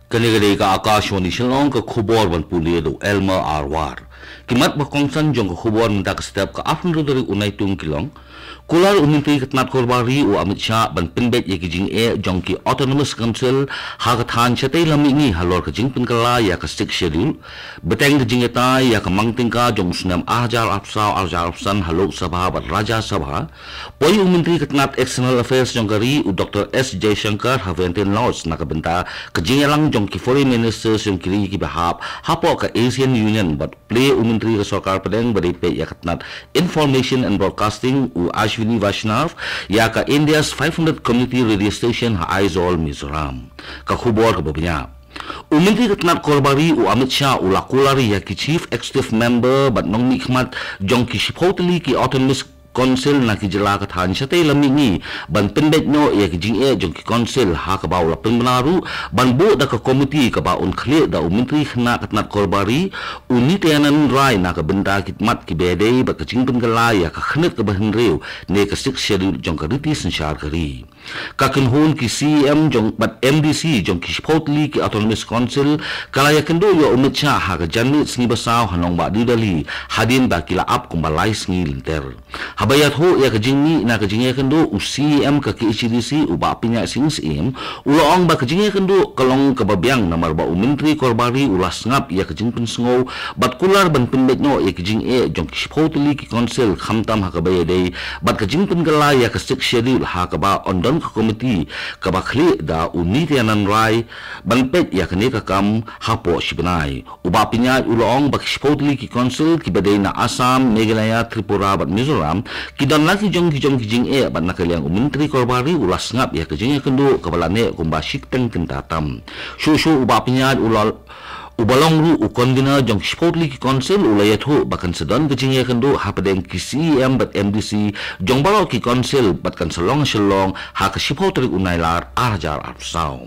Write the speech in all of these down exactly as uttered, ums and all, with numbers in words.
Kane ka dei ka Akashvani Shillong, ka khubor ban pule da u Elmer R War. Ki mat ba kongsan jong ka khubor mynta ka step, ka arphew hynriew tarik u Naitung ki long: Kular u Myntri ka tnat kor bar ri u Amit Shah ban pynbeit ïa ki jingeh jong ki Autonomous Council ha ka thaiñ shatei lam mihngi halor ka jingpynkylla ïa ka Sixth Schedule. Bteng ka jingïatai ïa ka mang tyngka jong u snem ar hajar arphew saw ar hajar arphew san ha Lok Sabha bad Rajya Sabha, poi u Myntri ka tnat External Affairs jong ka ri u Doctor S Jaishankar ha Wellington Lodge na ka bynta ka jingïalang jong ki Foreign Ministers jong ki ri kiba hap hapoh ka ASEAN Union, bad plie u Myntri ka Sorkar Pdeng ba dei peit ïa ka tnat Information and Broadcasting u Ashwini Vaishnaw ïa ka India's five hundred Community Radio Station ha Aizawl, Mizoram. Ka khubor kaba bniah. U Myntri ka tnat kor bar ri u Amit Shah u la kular ïa ki Chief Executive Member bad nongmihkhmat jong ki shiphew tylli ki Autonomous Council na ki jylla ka thaiñ shatei lam mihngi ban pynbeit noh ïa ki jingeh jong ki Council, ha kaba u la pynbna ruh ban buh da ka komiti kaba un khlieh da u Myntri khynnah ka tnat kor bar ri u Nityanand Rai na ka bynta ki mat kiba ïadei bad ka jingpynkylla ïa ka khyrnit kaba hynriew ne ka Sixth Schedule jong ka riti synshar ka ri. Ka kynhun ki CEM jong bad MDC jong ki shiphew tylli ki Autonomous Council ka la ïakynduh ïa u Amit Shah ha ka janmiet sngi ba saw ha nongbah New Delhi, hadien ba ki la ap kumba lai sngi lynter. Haba ïathuh ïa ka jingmih na ka jingïakynduh, u CEM ka KHADC u Bah Pynïaid Sing Syiem u la ong ba ka jingïakynduh ka long kaba biang namar ba u Myntri kor bar ri u la sngap ïa ka jingpynsngew bad kular ban pynbeit noh ïa ka jingeh jong ki shiphew tylli ki Council, khamtam ha kaba ïadei bad ka jingpynkylla ïa ka Sixth Schedule, ha kaba un don ka komiti kaba khlieh da u Nityanand Rai ban peit ïa kane ka kam hapoh shi bnai. U Bah Pynïaid u la ong ba ki shiphew tylli ki Council kiba dei na Assam, Meghalaya, Tripura bad Mizoram ki don la ki jong ki jong ki jingeh, bad na ka liang u Myntri kor bar ri u la sngap ïa ka jingïakynduh kaba la neh kumba shi kyrteng kynta tam. Shuh shuh u Bah Pynïaid u la uba long ruh u Convener jong ki shiphew tylli ki Council u la ïathuh ba kan sa don ka jingïakynduh hapdeng ki CEM bad MDC jong baroh ki Council bad kan sa long ha Shillong ha ka shiphew tarik u Nailar ar hajar arphew saw.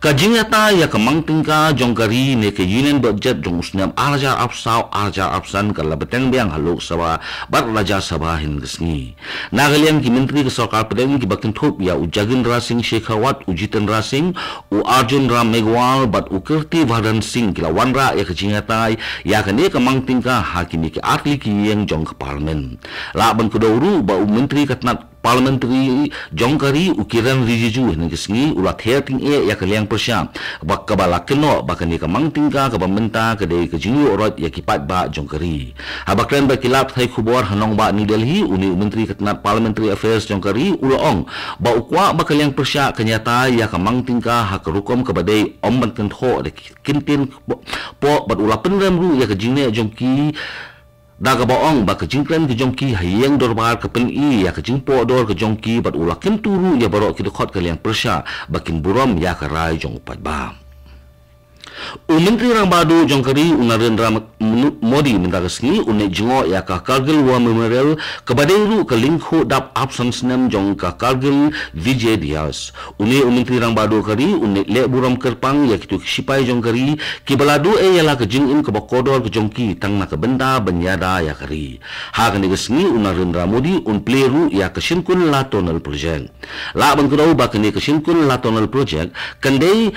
Ka jingïatai ïa ka mang tyngka jong ka ri ne ka Union Budget jong u snem ar hajar arphew saw ar hajar arphew san ka la bteng biang ha Lok Sabha bad Rajya Sabha hynne ka sngi. Na ka liang ki Myntri ka Sorkar Pdeng kiba kynthup ïa u Jagendra Singh Shekhawat, u Jitendra Singh, u Arjun Ram Meghwal bad u Kirti Vardhan Singh ki la wanrah ïa ka jingïatai ïa kane ka mang tyngka ha kine ki artylli ki ïing jong ka Parliament. Lah ban kdew ruh ba u Myntri ka tnat Parliamentary jong ka ri u Kiren Rijiju hynne ka sngi u la ther tyngeh ïa ka liang pyrshah ba kaba la kynnoh ba kane ka mang tyngka kaba mynta ka dei ka jingïoh roit ïa ki paidbah jong ka ri. Haba kren bad ki lad pathai khubor ha nongbah New Delhi, une u Myntri ka tnat Parliamentary Affairs jong ka ri u la ong ba u kwah ba ka liang pyrshah kan ïatai ïa ka mang tyngka ha ka rukom kaba dei, ym ban kynthoh da ki kyntien poh, bad u la pynrem ruh ïa ka jingneh jong ki da kaba ong ba ka jingkren ka jong ki ha ïing dorbar ka pyni ïa ka jingpoh dor ka jong ki, bad u la kyntu ruh ïa baroh ki dkhot ka liang pyrshah ba kin burom ïa ka rai jong u paidbah. U Myntri Rangbah Duh jong ka ri u Narendra Modi mynta ka sngi un leit jngoh ïa ka Kargil War Memorial kaba dei ruh ka lyngkhuh dap arphew san snem jong ka Kargil Vijay Diwas. Une u Myntri Rangbah Duh ka ri un leit leh burom kyrpang ïa kito ki shipai jong ka ri kiba la duh ei ïa la ka jingim kaba kordor ka jong ki tang na ka bynta ban ïada ïa ka ri. Ha kane ka sngi u Narendra Modi un plie ruh ïa ka Shynkunla Tunnel Project. Lah ban kdew ba kane ka Shynkunla Tunnel Project kan dei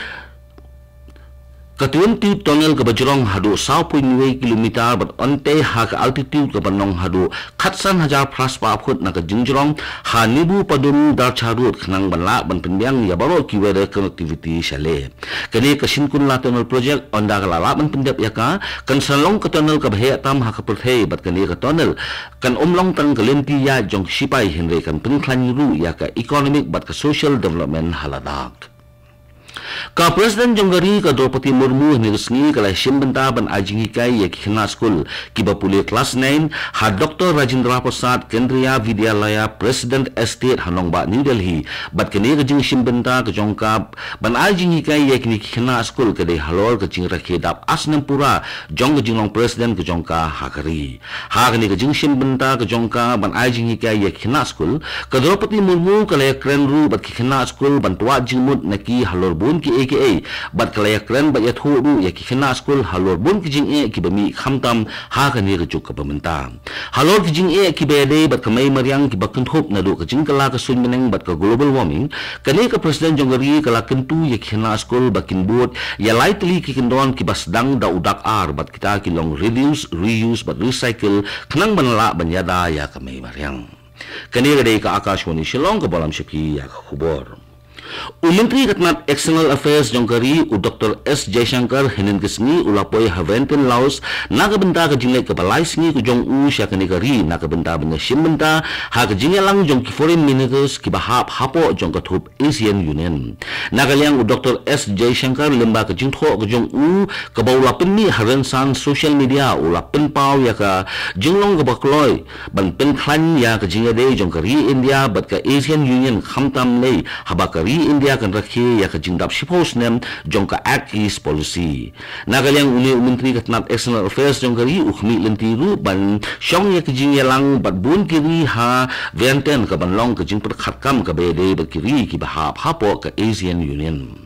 ka twenty tunnel kaba jrong haduh saw point wei kilometer bad un tei ha ka altitude kaba nyngkong haduh khatsan hajar phra spah phut na ka jingjrong ha Nibu Padum Darcha Road khnang ban lah ban pynbiang ïa baroh ki weather connectivity shaleh. Kane ka Shynkunla Tunnel Project, ynda ka la lah ban pyndep ïa ka, kan sa long ka tunnel kaba heh tam ha ka pyrthei, bad kane ka tunnel kan ym long tang ka lynti ïaid jong ki shipai hynrei kan pynkhlaiñ ruh ïa ka economic bad ka social development ha Ladakh. Ka President jong ka ri ka Droupadi Murmu hynne ka sngi ka la shim bynta ban ai jinghikai ïa ki khynnah skul kiba pule klas nine ha Doctor Rajendra Prasad Kendriya Vidyalaya President Estate ha nongbah New Delhi, bad kane ka jingshim bynta ka jong ka ban ai jinghikai ïa kine ki khynnah skul ka dei halor ka jingrakhe dap ar snem pura jong ka jinglong President ka jong ka ha ka ri. Ha kane ka jingshim bynta ka jong ka ban ai jinghikai ïa ki khynnah skul, ka Droupadi Murmu ka la ïakren ruh bad ki khynnah skul ban twad jingmut na ki halor bun kiei kiei, bad ka la ïakren bad ïathuh ruh ïa ki khynnah skul halor bun ki jingeh kiba mih khamtam ha kane ka juk kaba mynta. Halor ki jingeh kiba ïadei bad ka mei mariang kiba kynthup naduh ka jingkylla ka suiñ bneng bad ka global warming, kane ka president jong ka ri ka la kyntu ïa ki khynnah skul ba kin bud ïa lai tylli ki kyndon kiba sdang da u dak ar bad kita ki long reduce, reuse bad recycle khnang ban lah ban ïada ïa ka mei mariang. Kane ka dei ka Akashvani Shillong kaba lam sha phi ïa ka khubor. U Myntri ka tnat External Affairs jong ka ri, u Doctor S Jaishankar, hynnin ka sngi u la poi ha Vientiane, Laos na ka bynta ka jingleit kaba lai sngi ka jong u sha kane ka ri na ka bynta ban ïashim bynta ha ka jingïalang jong ki foreign ministers kiba hap hapoh jong ka thup ASEAN Union. Na ka liang u Doctor S Jaishankar, lyngba ka jingthoh ka jong u kaba u la pynmih ha rynsan social media, u la pynpaw ïa ka jinglong kaba kloi ban pynkhlaiñ ïa ka jingïadei jong ka ri India bad ka ASEAN Union, khamtam lei haba ka ri India kan rakhe ïa ka jingdap shiphew snem jong ka Act East Policy. Na ka liang une u Myntri ka tnat External Affairs jong ka ri u khmih lynti ruh ban shong ïa ka jingïalang bad bun ki ri ha Vientiane kaban long ka jingpyrkhat kam kaba ïadei bad ki ri kiba hap hapoh ka ASEAN Union.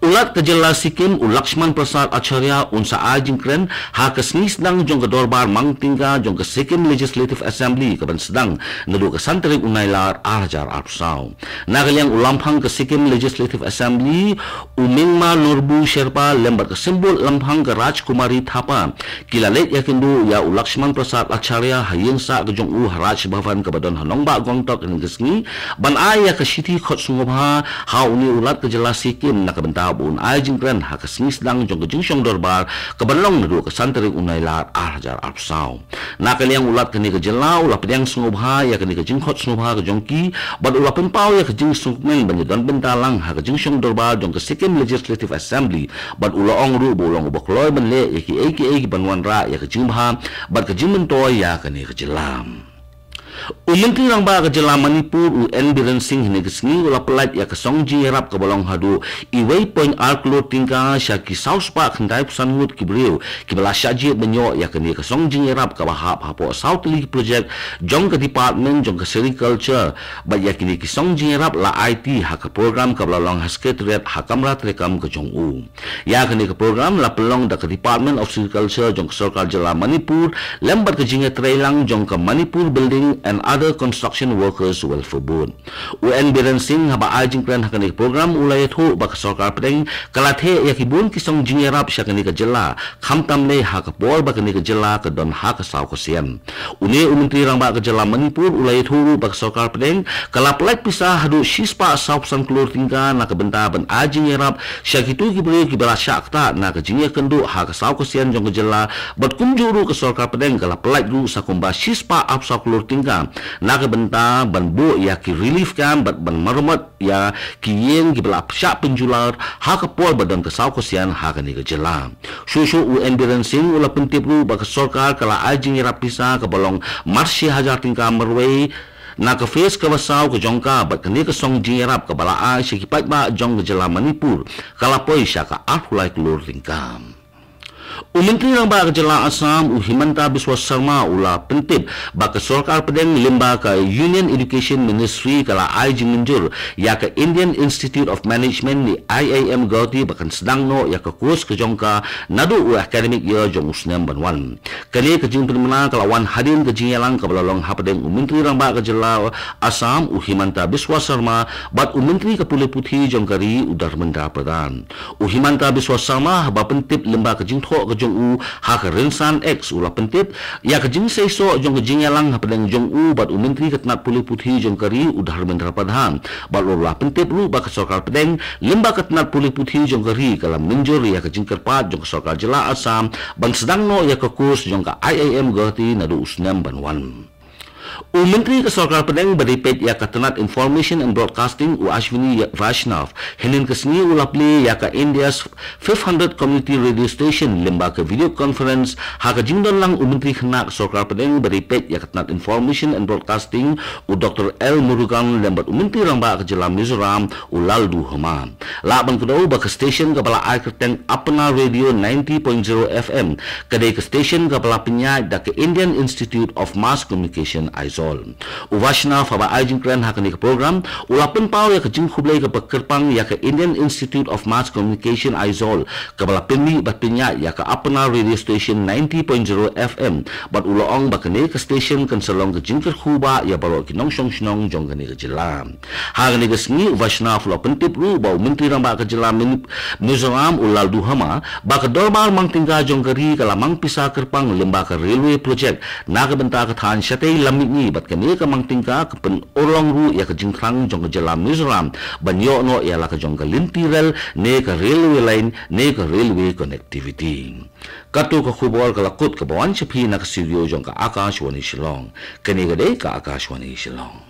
U Lat ka jylla Sikkim, u Lakshman Prasad Acharya, un sa ai jingkren ha ka sngi sdang jong ka dorbar mang tyngka jong ka Sikkim Legislative Assembly kaban sdang naduh ka san tarik u Nailar ar hajar arphew saw. Na ka liang u lamphang ka Sikkim Legislative Assembly, u Mingma Norbu Sherpa lem bad ka symbud lamphang ka Rajkumari Thapa ki la leit ïakynduh ïa u Lakshman Prasad Acharya ha ïing sah ka jong u ha Raj Bhavan kaba don ha nongbah Gangtok hynnin ka sngi ban ai ïa ka shithi khot sngewbha ha une u Lat ka jylla Sikkim na ka bynta ba un ai jingkren ha ka sngi sdang jong ka jingshong dorbar kaban long naduh ka san tarik u Nailar ar hajar arphew saw. Na ka liang u Lat kane ka jylla u la pdiang sngewbha ïa kane ka jingkhot sngewbha ka jong ki bad u la pynpaw ïa ka jingsngewkmen ban ïadon bynta lang ha ka jingshong dorbar jong ka Sikkim Legislative Assembly bad u la ong ruh ba u long uba kloi ban leh ïa kiei kiei kiban wanrah ïa ka jingbha bad ka jingmyntoi ïa kane ka jylla. U Myntri Rangbah ka jylla Manipur, u N Biren Singh, hynne ka sngi u la pyllait ïa ka song jingïarap kaba long haduh uwei point ar klur tyngka sha ki saw spah khyndai phew san ngut ki briew kiba la shah jied ban ïoh ïa kane ka song jingïarap kaba hap hapoh saw tylli ki projek jong ka department jong ka sericulture. Bad ïa kine ki song jingïarap la aiti ha ka program kaba la long ha Secretariat ha kamra treikam ka jong u. Ïa kane ka program la pynlong da ka Department of Sericulture jong ka Sorkar Jylla Manipur lem bad ka jingïatreilang jong ka Manipur Building and Other Construction Workers Welfare Board. U N Biren Singh haba ai jingkren ha kane ka program u la ïathuh ba ka Sorkar Pdeng ka la theh ïa ki bun ki song jingïarap sha kane ka jylla, khamtam lei ha ka por ba kane ka jylla ka don ha ka saw ka sian. Une u Myntri Rangbah ka jylla Manipur u la ïathuh ruh ba ka Sorkar Pdeng ka la pyllait pisa haduh shispah saw phew san klur tyngka na ka bynta ban ai jingïarap sha kito ki briew kiba la shah ktah na ka jingïakynduh ha ka saw ka sian jong ka jylla, bad kumjuh ruh ka Sorkar Pdeng ka la pyllait ruh sa kumba shispah arphew saw klur tyngka na ka bynta ban buh ïa ki relief camp bad ban maramot ïa ki ïing kiba la shah pynjular ha ka por ba don ka saw ka sian ha kane ka jylla. Shuh shuh u N Biren Singh u la pyntip ruh ba ka sorkar ka la ai jingïarap pisa kaba long marshi hajar tyngka marwei na ka phase kaba saw ka jong ka, bad kane ka song jingïarap kaba la ai sha ki paidbah jong ka jylla Manipur ka la poi sha ka arphew lai klur tyngka. U Myntri Rangbah ka jylla Assam, u Himanta Biswa Sarma, u la pyntip ba ka Sorkar Pdeng lyngba ka Union Education Ministry ka la ai jingmynjur ïa ka Indian Institute of Management ne I I M Guwahati ba kan sdang noh ïa ka course ka jong ka naduh u academic year jong u snem ban wan. Kane ka jingpynbna ka la wan hadien ka jingïalang kaba la long hapdeng u Myntri Rangbah ka jylla Assam, u Himanta Biswa Sarma, bad u Myntri ka Pule Puthi jong ka ri, u Dharmendra Pradhan. U Himanta Biswa Sarma haba pyntip lyngba ka jingthoh ka jong u ha ka rynsan X, u la pyntip ïa ka jingseisoh jong ka jingïalang hapdeng jong u bad u Myntri ka tnat Pule Puthi jong ka ri, u Dharmendra Pradhan, bad u la pyntip ruh ba ka Sorkar Pdeng lyngba ka tnat Pule Puthi jong ka ri ka la mynjur ïa ka jingkyrpad jong ka Sorkar Jylla Assam ban sdang noh ïa ka course jong ka I I M Guwahati naduh u snem ban wan. U Myntri ka Sorkar Pdeng ba dei peit ïa ka tnat Information and Broadcasting, u Ashwini Vaishnaw, hynnin ka sngi u la plie ïa ka India's five hundred Community Radio Station lyngba ka video conference ha ka jingdon lang u Myntri Khynnah ka Sorkar Pdeng ba dei peit ïa ka tnat Information and Broadcasting, u Doctor L Murugan, lem bad u Myntri Rangbah ka jylla Mizoram, u Lalduhoma. Lah ban kdew ba ka station kaba la ai kyrteng Apna Radio ninety point zero F M ka dei ka station kaba la pynïaid da ka Indian Institute of Mass Communication, Aizawl. U Vaishnav haba ai jingkren ha kane ka program, u la pynpaw ïa ka jingkhublei kaba kyrpang ïa ka Indian Institute of Mass Communication Aizawl, kaba la pynmih bad pynïaid ïa ka Apna Radio Station ninety point zero F M, bad u la ong ba kane ka station kan sa long ka jingkyrkhu ba ïa baroh ki nongshong shnong jong kane ka jylla. Ha kane ka sngi u Vaishnav u la pyntip ruh ba u Myntri Rangbah ka jylla Min-, Mizoram u Lalduhoma, ba ka dorbar mang tyngka jong ka ri ka la mang pisa kyrpang lyngba ka railway project na ka bynta ka thaiñ shatei lam mihngi, bad kane ka mang tyngka ka pynurlong ruh ïa ka jingthrang jong ka jylla Mizoram ban ïoh noh ïa la ka jong ka lynti rel ne ka railway line ne ka railway connectivity. Kato ka khubor ka la kut kaba wan sha phi na ka studio jong ka Akashvani Shillong. Kane ka dei ka Akashvani Shillong.